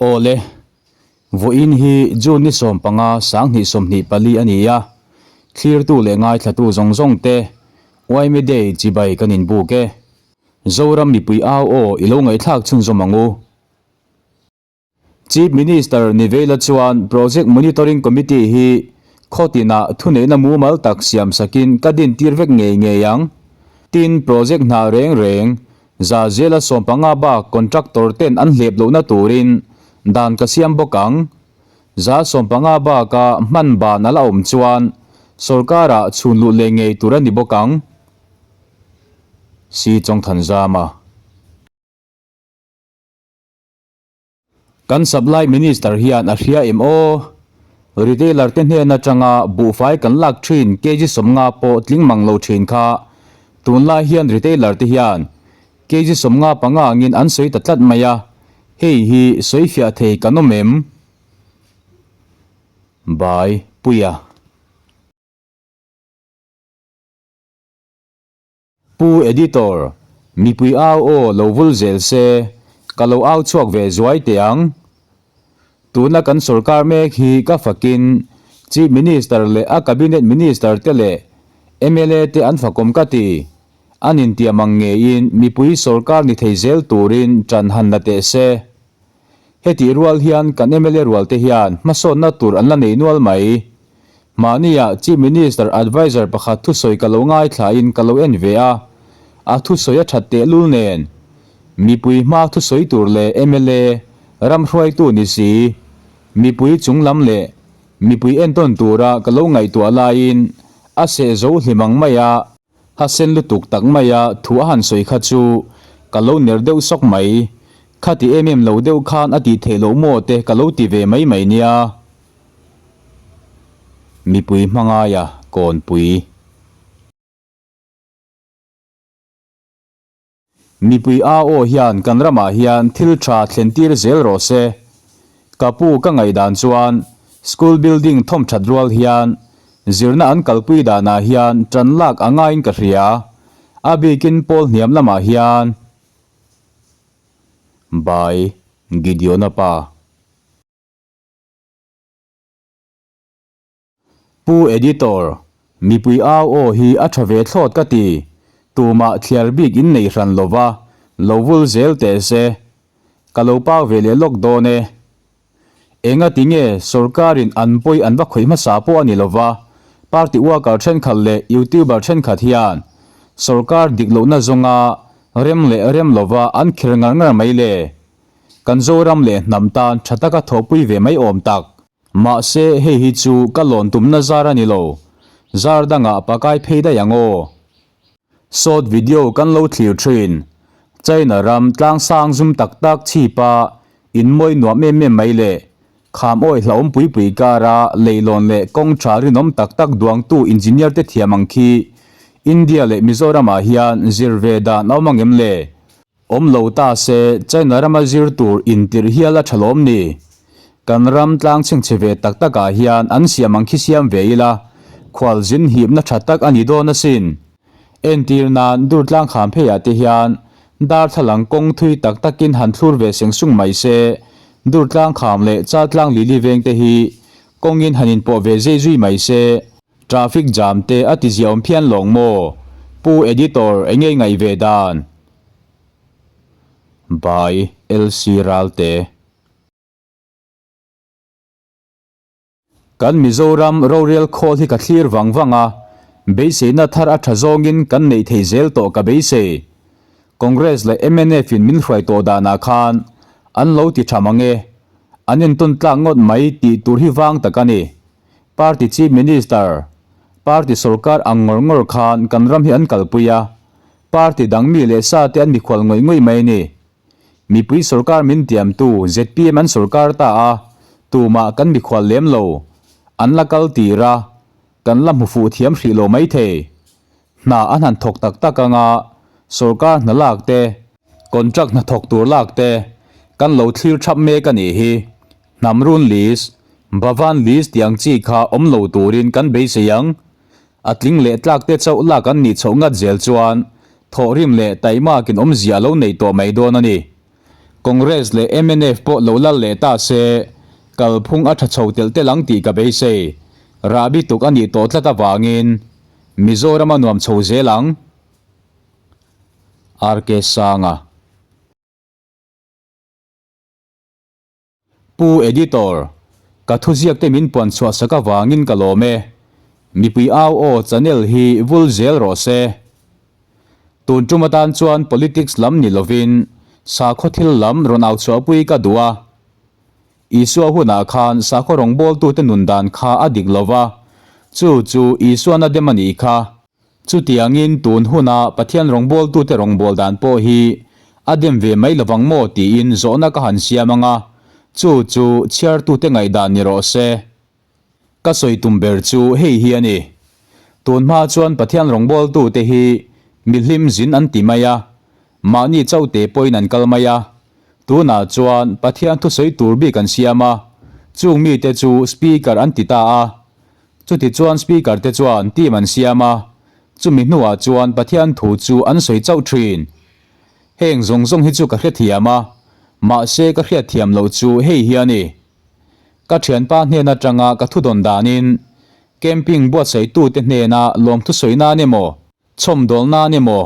Awle, vawiin hi June ni 15 2024 a ni a, thlirtu leh ngaithlatu zawng zawng te Yma Day chibai kan inbuk e. Zoram mipui au aw i lo ngaihthlak chhunzawm ang u. Chief Minister Nivela chuan Project Monitoring Committee hi khaw tinah thuneihna mumal tak siam sakin ka dintir vek ngei ngei ang. Tin, project hna reng reng za zela 15 bak contractor ten an hlep lohna turin dan ka siam bawk ang. Za 15 baka hman ban a la awm chuan sorkarah chhun luh leh ngei tur a ni bawk ang. Si Chawngthanzama. Kan Supply Minister hian a hria em aw? Retailer te hnen atanga buhfai kan lak thin kg 50 pawh tling mang lo thin kha tunlai hian retailer te hian kg 55 angin an sawi ta tlat mai a, hei hi sawi fiah thei kan awm em? By Puia. Pu Editor, mipui au aw lo vul zel se, ka lo au chhuak ve zuai teh ang. Tuna kan sorkar mek hi ka fakin Chief Minister leh a Cabinet Minister te leh mla te an fakawm ka ti. An intiam ang ngeiin mipui sorkar ni thei zel turin ṭan han la teh se. Hetih rual hian kan mla rual te hian hmasawnna tur an la nei nual mai. Mahnia Chief Minister Adviser pakhat thusawi ka lo ngaithlain ka lo en ve a, a thusawi a that tehlul nen. Mipui hma thusawi tur leh mla, ram hruaitu ni si, mipui chunglam leh mipui entawn tura ka lo ngaihtuah laiin a seh zo hlim ang mai a, Ha sen lutuk tak maia thu a han sawi kha chu ka lo ner deuh sawk mai. Khati em em lo deuh khan a tih theih loh maw te ka lo ti ve mai mai nia. Mipui hmangaia kawnpui. Mipui a aw hian kan ramah hian thil tha thlen tir zel rawh se. Ka pu ka ngaihdan chuan school building thawm that rual hian zirna an kalpui danah hian tan lak a ngaiin ka hria. A bikin pawl hniam lamah hian. By Gideona pa. Pu Editor, mipui au aw hi a tha ve thlawt ka ti. Tumah thliar bik in nei hran lova, lo vul zel teh se. Ka lo pau ve leh lawk dawn e. Enga ti nge sorkarin an pawi an va khawih hmasa pawh a ni lova, party worker thenkhat leh youtuber thenkhat hian sorkar dik lohna zawnga rem leh rem lova an kher ngar ngar mai le. Kan Zoram leh hnam tan tha taka thawhpui ve mai awm tak. Mahse, hei hi chu ka lawn tumna zar a ni lo. Zar dangah pakai phei daih ang aw. Short video kan lo thlir thin. China ram tlang sang zum tak tak chhipa in mawi nuam em em mai leh kham awi hlauhawm pui pui kara leilawn leh kawng tha rinawm tak tak duangtu engineer te thiam ang khi India leh Mizoram ah hian zir ve dan a awm angem le? Awm lo ta se, China rama zir tur intirh hial a tha lawm ni? Kan ram tlang chhengchhe ve tak takah hian an siam ang khi siam ve ila, khualzin hipna tha tak a ni dawn asin. Entir nan Durtlang kham pheiah te hian darthlalang kawng thui tak takin han thlur ve seng sung mai se, Durtlang kham leh Chaltlang Lili veng te hi kawngin han inpawh ve zei zui mai se, Traffic jam te a ti ziaawm phian lawng maw? Pu Editor enge ngaih ve dan? By LC Ralte. Kan Mizoram rorel khawl hi ka thlir vang vang a, beiseina thar a tha zawngin kan neih thei zel tawh ka beisei. Congress leh mnf in min hruai tawh danah khan an lo ti tha mang e, an entawn tlak ngawt mai tih tur hi vang tak a ni. Party Chief Minister, Party sorkar ang ngawr ngawr khan kan ram hi an kalpui a, party dang mi leh sa te an mikhual ngawih ngawih mai a ni. Mipui sorkar min tiamtu zpm an sorkar ta a, tumah kan mikhual lem lo. An la kal tir a, kan la hmu fuh thiam hrih lo mai thei. Hna an han thawk tak tak anga sorkar hna lak te, contract hna thawk tur lak te kan lo thlir thap mek a nih hi. Hnam run list, Bhavan list tih ang chi kha awm lo turin kan beisei ang. A tling leh tlak te chauh lak an nih chhoh ngat zel chuan thawhrim leh taimakin awmzia a lo nei tawh mai dawn a ni. Congress leh mnf pawh lo lal leh ta se, kalphung a tha chho telh telh ang tih ka beisei. Rahbi tuk a nih tawh tlat avangin Mizoram a nuam chho zel ang. RK Sanga. Pu Editor, ka thuziak te min puan chhuah sak avangin ka lawm e. Mipui au aw channel hi vul zel rawh se. Tun tum atan chuan politics lam ni lovin sakhaw thil lam rawn au chhuahpui ka duh a. Isua hunah khan sakhaw rawngbawltute nun dan kha a dik lova, chu chu Isuan a dem a nih kha. Chutiangin tun huna Pathian rawngbawltute rawngbâwl dan pawh hi a dem ve mai lovang maw tiin zawhna ka han siam ang a, chu chu chhiartute ngaihdan ni rawh se. Ka sawi tum ber chu hei hi a ni. Tun hma chuan Pathian rawngbawltute hi mi hlim zin an ti mai a, mahni chaute pawhin an kal mai a. Tunah chuan Pathian thusawi tur bik an siam a, chung mite chu Speaker an ti ta a. Chutichuan Speaker te chuan team an siam a, chumi hnuah chuan Pathian thu chu an sawi chauh thin. Heng zawng zawng hi chu ka hrethiam a, mahse ka hriatthiam loh chu hei hi a ni. Ka thianpa hnen atanga ka thudawn danin camping buatsaihtute hnena lawmthu sawi nan emaw, Chhawmdawl nan emaw,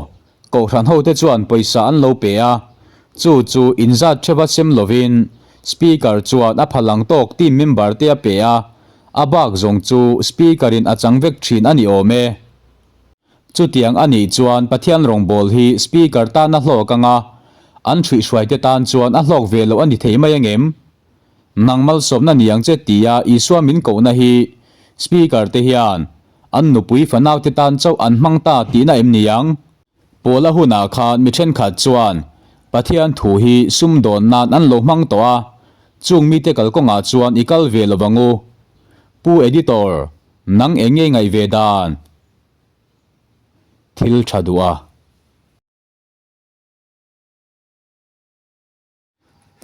Kohhran hote chuan pawisa an lo pe a, chu chu inzat theuha sem lovin Speaker chuan a phal ang tawk team member te a pe a, a bak zawng chu Speaker in a chang vek thin a ni awm e. Chutiang a nih chuan Pathian rawngbâwl hi Speaker tan a hlawk ang a, an hruihhruaite tan chuan a hlawk ve loh a ni thei mai angem? Nang malsawmna ni ang che tia Isua min kohna hi Speaker te hian an nupui fanaute tan chauh an hmang ta tihna em ni ang? Pawla hunah khan mi thenkhat chuan Pathian thu hi sumdawn nan an lo hmang tawh a, chung mite kalkawngah chuan i kal ve lo vang u. Pu Editor, nang eng nge ngaih ve dan? Thil tha duh a.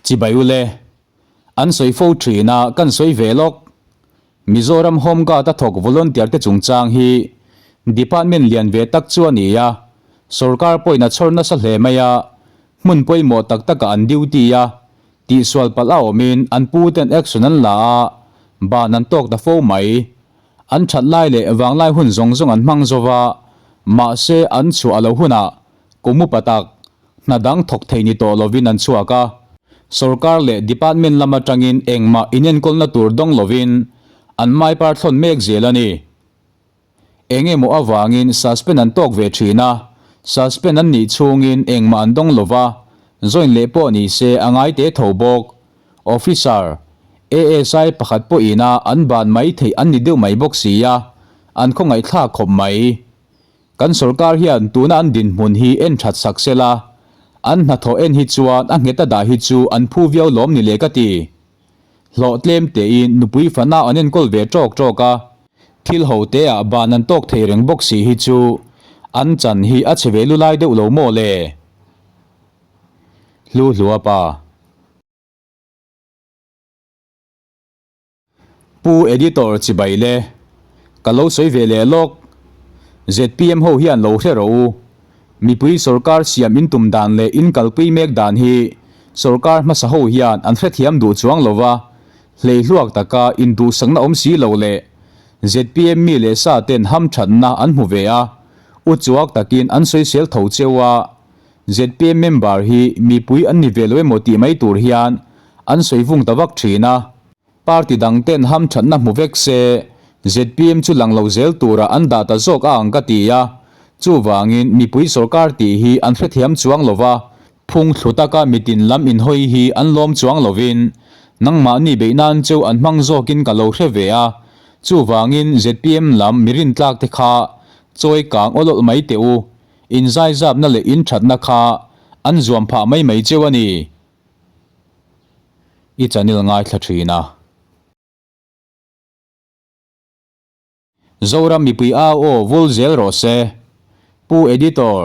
Chibai ule, an sawi fo thin a, kan sawi ve lawk. Mizoram Home Guard a thawk volunteer te chungchang hi department lian ve tak chu a ni a, sorkar pawhin a chhawr nasa hle mai a, hmun pawimawh tak takah an duty a, tihsual palh a awmin an pu ten action an la a, ban an tawk ta fo mai. An that lai leh vanglai hun zawng zawng an hmang zo va, mahse an chhuah a lo hunah kum upa tak, Hna dang thawk thei ni tawh lovin an chhuak a, sorkar leh department lam atangin engmah inenkawlna tur dawng lovin an maipar thlawn mek zel a ni. Eng emaw avangin suspend an tawk ve thin a, suspend an nih chhungin engmah an dawng lova, join leh pawh ni se a ngai te tho bawk. Officer, ASI pakhat pawhin a an ban mai theih an ni deuh mai bawk si a, an khawngaihthlak khawp mai. Kan sorkar hian tuna an dinhmun hi en that sak se la, an hnathawh en hi chuan a nghet a dah hi chu an phu viau lawm ni le ka ti. Hlawh tlem tein nupui fana an enkawl ve tawk tawk a, thil ho te ah ban an tawk thei reng bawk si hi chu an chan hi a chhe ve lulai deuh lo maw le? Hlu hlua pa. Pu Editor chibai le, ka lo sawi ve leh lawk. Zpm ho hian lo hre rawh u. Mipui sorkar siam in tum dan leh in kalpui mek dan hi sorkar hmasa ho hian an hrethiam duh chuang lo va, hleihluak taka induhsakna awm si lo leh zpm mi leh sa ten hamthatna an hmu ve a, uchuak takin an sawisel tho cheu a. Zpm member hi mipui an ni ve lo emaw tih mai tur hian an sawi vung ta vak thin a. Party dang ten hamthatna hmu vek se zpm chu lang lo zel tura an dah ta zawk a ang ka ti a. Chuvangin mipui sorkar tih hi an hrethiam chuang lo va, phung thlu taka mitin lam inhawi hi an lawm chuang lovin nangmahni beih nan cheu an hmang zawkin ka lo hre ve a. Chuvangin zpm lam mi rintlak te kha chawi kang awl awlh mai teh u. Inzaizapna leh inthatna kha an zuam phah mai mai cheu a ni. I channel ngaithla thin a. Zoram mipui au aw vul zel rawh se. Pu Editor,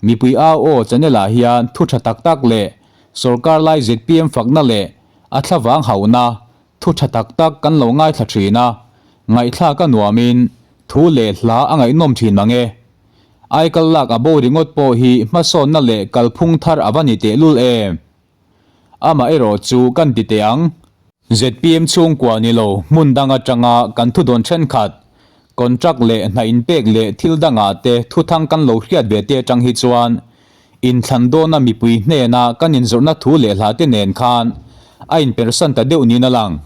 mipui au aw channel ah hian thu tha tak tak leh sorkar lai zpm fakna leh a thlavang hauhna thu tha tak tak kan lo ngaithla thin a, ngaihthlak a nuamin thu leh hla a ngaihnawm thin mang e. Aikal lak a bo ringawt pawh hi hmasawnna leh kalphung thar a va ni tehlul em? Amaherawh chu kan ti teh ang. Zpm chhungkua ni lo hmun dang atanga kan thudawn thenkhat, contract leh hna inpek leh thil dangah te thuthang kan lo hriat ve te atang hi chuan inthlan dawna mipui hnena kan inzawrhna thu leh hla te nen khan a inpersan ta deuh niin a lang.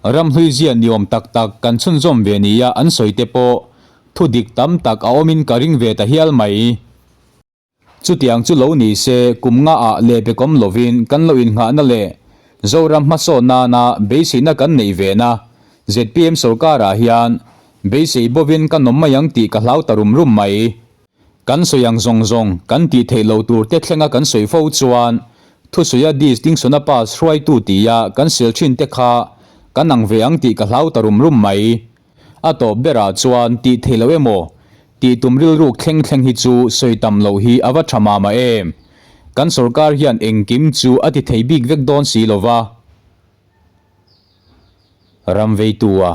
Ramhlui zia niawm tak tak kan chhunzawm ve nia an sawi te pawh thu dik tam tak a awmin ka ring ve ta hial mai. Chutiang chu lo ni se, kum nga ah lehpekawm lovin kan lo innghahna leh Zoram hmasawn nana beiseina kan neih ve na zpm sorkarah hian beisei bovin kan awm mai ang tih ka hlau ta rum rum mai. Kan sawi ang zawng zawng kan tih theih lo tur te thlenga kan sawi fo chuan thusawi a distinction a pass hruaitu tia kan sel thin te kha kan ang ve ang tih ka hlau ta rum rum mai. A tawp berah chuan tih theih loh emaw tih tum rilruk thleng thleng hi chu sawi tam loh hi a va tha mah mah em. Kan sorkar hian engkim chu a ti thei bik vek dawn si lo va. Ram veitu a.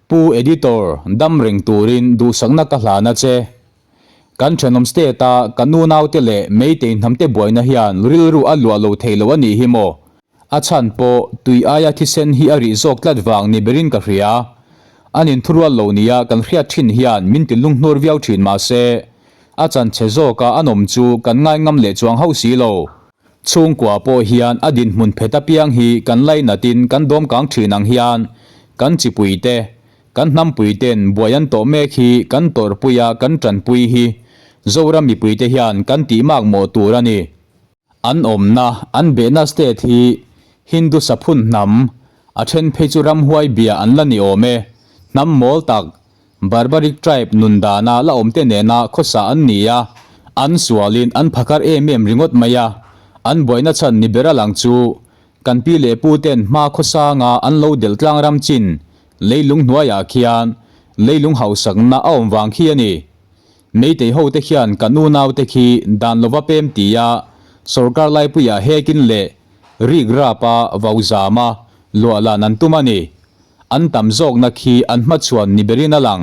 Pu Editor, dam reng turin duhsakna ka hlan a che. Kan thenawm state a kan unaute leh Meitei hnamte buaina hian rilru a luah lo thei lo a nih hi maw? A chhan pawh tui aia thisen hi a rih zawk tlat vang ni berin ka hria. An inthurual lo nia kan hriat thin hian min ti lunghnur viau thin mahse, a chanchhe zawka an awm chu kan ngai ngam leh chuang hauh si lo. Chhungkua pawh hian a dinhmun phet apiang hi kan lainatin kan dawm kang thin ang hian kan chipui te, kan hnampui ten buai an tawh mek hi kan tawrhpui a kan tanpui hi Zoram mipui te hian kan tih mak mawh tur a ni. An awmna, an behna state hi Hindu saphun hnam, a then phei chu ramhuai bia an la ni awm e, hnam mawl tak, Barbaric tribe nun dana la awmte nena khawsa an ni a, an sualin an phakar em em ringawt mai a, an buaina chhan ni ber a lang chu kan pi leh pu ten hma khawsanga an lo delh tlang ram chin leilung hnuaiah khian leilung hausakna a awm vang khi a ni. Meitei ho te khian kan unaute khi dan lova pem tia sorkar laipuiah hekin leh rik rapa vau zama luahlan an tum a ni. An tam zawkna khi an hmachhuan ni berin a lang.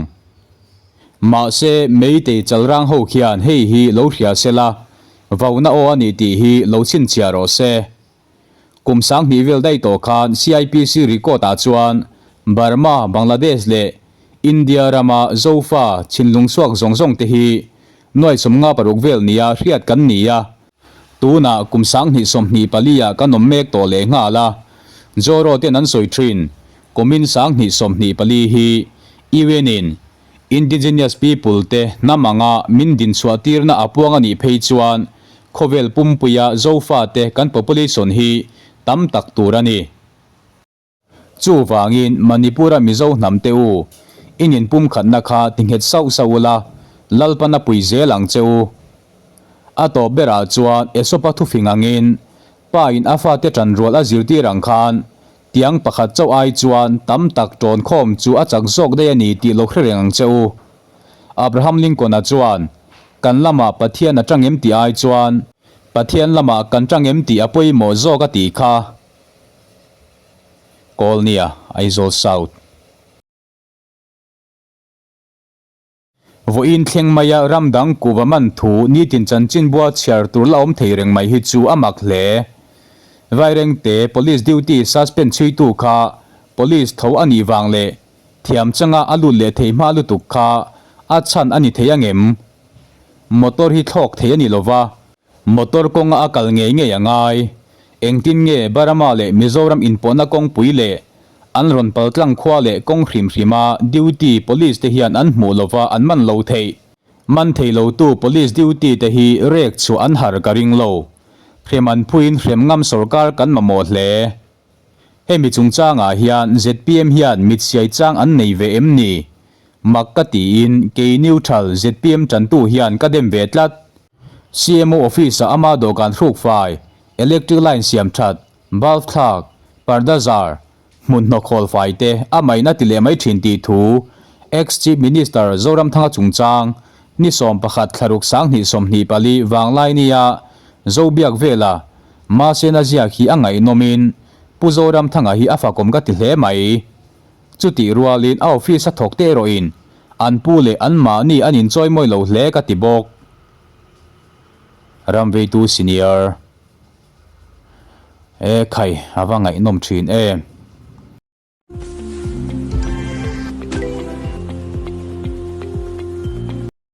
Mahse, Meitei chalrang ho khian hei hi lo hria se la, vauna aw a ni tih hi lo chhinchhiah rawh se. Kum 2000 vel daih tawh khan CIPC record ah chuan Burma, Bangladesh leh India rama Zofa chhinlung chhuak zawng zawng te hi nuai 56 vel nia hriat kan ni a. Tunah kum 2024 ah kan awm mek tawh leh nghal a, Joro ten an sawi thin, kumin 2024 hi UN in Indigenous People te hnam anga min dinchhuah tirna a puang a nih phei chuan khawvel pumpuia Zofate kan population hi tam tak tur a ni. Chuvangin Manipur-a Mizo hnam te u, in inpumkhatna kha ti nghet sauh sauh ula, Lalpan a pui zel ang che u. A tawp berah chuan Esopa thufing angin, Pa in a fate ṭanrual a zirtir ang khan, tiang pakhat chauh ai chuan tam tak ṭawn khawm chu a chak zawk daih a ni tih lo hre reng ang che u. Abraham Lincoln-a chuan, Kan lamah Pathian a ṭang em tih ai chuan, Pathian lamah kan ṭang em tih a pawimawh zawk a tih kha. Kawlnia, Aizawl South. Vawiin thleng maia ram dang kuva man thu nitin chanchinbua chhiar tur la awm thei reng mai hi chu a mak hle. Vairengte Police duty suspend chhuitu kha Police tho a nih vang leh thiam changa a lut leh thei hma lutuk kha a chhan a ni thei angem? Motor hi thlawk thei a ni lova. Motor kawnga a kal ngei ngei a ngai. Engtin nge Burma leh Mizoram inpawhna kawngpui leh an rawn paltlang khua leh kawng hrim hrima duty police te hian an hmuh lova an man lo theih? Man thei lotu police duty te hi rek chhuah an har ka ring lo. Hrem an phuin hrem ngam sorkar kan mamawh hle. Hemi chungchangah hian zpm hian mit siai chang an nei ve em ni? Mak ka tiin kei neutral zpm tantu hian ka dem ve tlat. CMO office-ah ama dawhkan hruk fai, electric line siam that, bulb thlak, parda zar, hmun hnawk hawl fai te a main a ti leh mai thin tih thu ex-Chief Minister Zoramthanga chungchang ni 11 thlaruk 2024 vanglai nia Zobiak vela Mahsena ziak hi a ngaihnawmin Pu Zoramthanga hi a fakawm ka ti hle mai. Chutih rualin a office a thawk te erawhin an pu leh anmahni an inchawimawi lo hle ka ti bawk. Ramveitu Senior. E khai, a va ngaihnawm thin em.